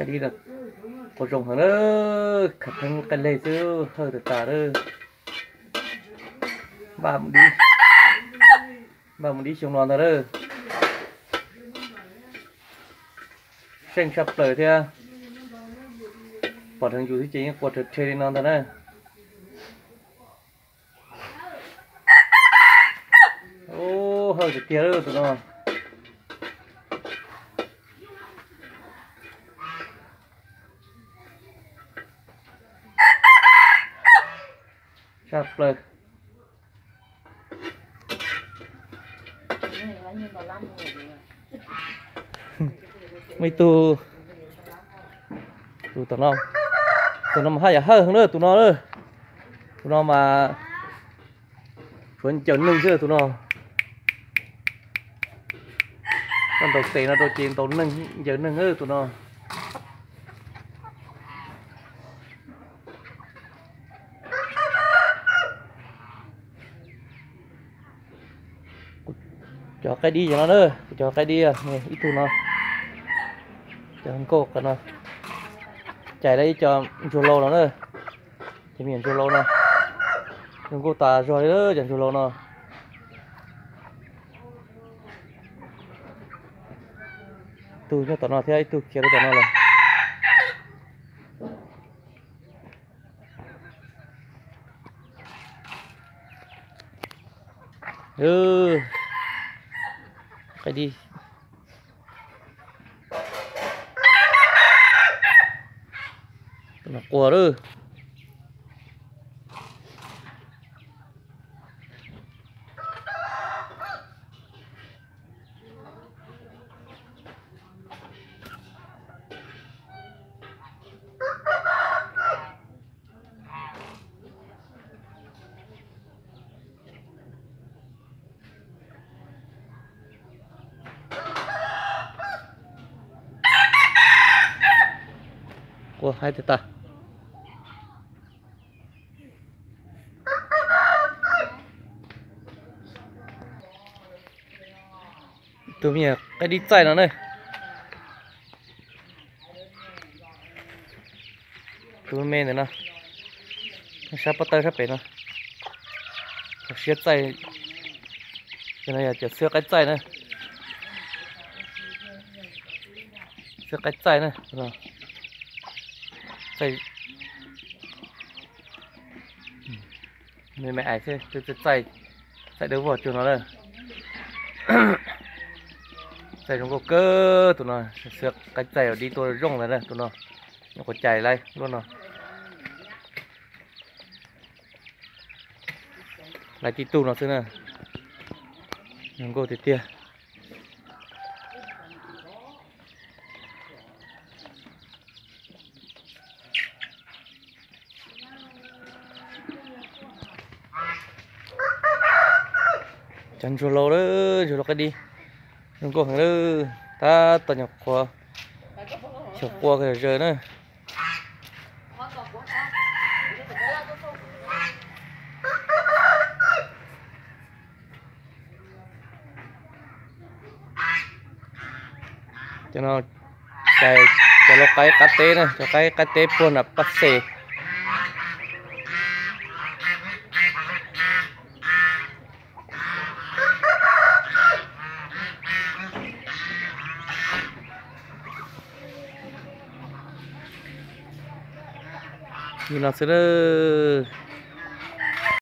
Qaib dib, qhuav zoo heev na, khav theeb qaij leg xwb, hawj tas tas na. Npaj mus dib, npaj mus dib xyoo no ntag na. Seej saj plaws thiab, pom dheev yus xwb ces yeej qua rhe rhe li no ntag na. Ub, hawj tiag tiag lawm tus no. Saj plaws. Muaj ib tug, tus tom no, tus no mas haj yam hawj heev na tus no na. Tus no mas tshuav ncaws neeg xwb tus no. Koj ntaus tes no rau ces ntaus neeg, ncaws neeg tus no. Cov qaib dib cov no na, kuv cov qaib dib ib tug no, cov nkauj qhov no, cais lawv ib co ntsuag laus no na, cov me nyuam ntsuag laus no, zoo nkauj tas zog li cov ntsuag laus no. Ib tug nyob tom no thiab ib tug khiav rau tom no lawm. Qaib dib, tus no quaj lawm. Quaj haib tiag tas. Tus me nyuam qaib dib txaij no ne. Tus me ntawm no, sab pob tawb sab pem no, siab txaij. Cov no yog cov xwab qaib txaij na. Xwab qaib txaij na. Txaij me me ais xwb, txaij, txaij dawb vog cuag no na. Txaij zoo nkauj kawg tus no, xwab qaib txaij uas dib tuaj zoo ntag na tus no. Nyuam qhuav cais lawm lub no. Lawv tib tug no xwb na, zoo nkauj tiag tiag. Cov ntsuag laus lawm, ntsuag laus qaib dib, zoo nkauj heev lawm, tab tom nyuam qhuav, xyaum qua kawg zaws na. Cov no, cov laus qaib qab teb na, cov qaib qab teb puag nram Paj Xes. Li no xwb na.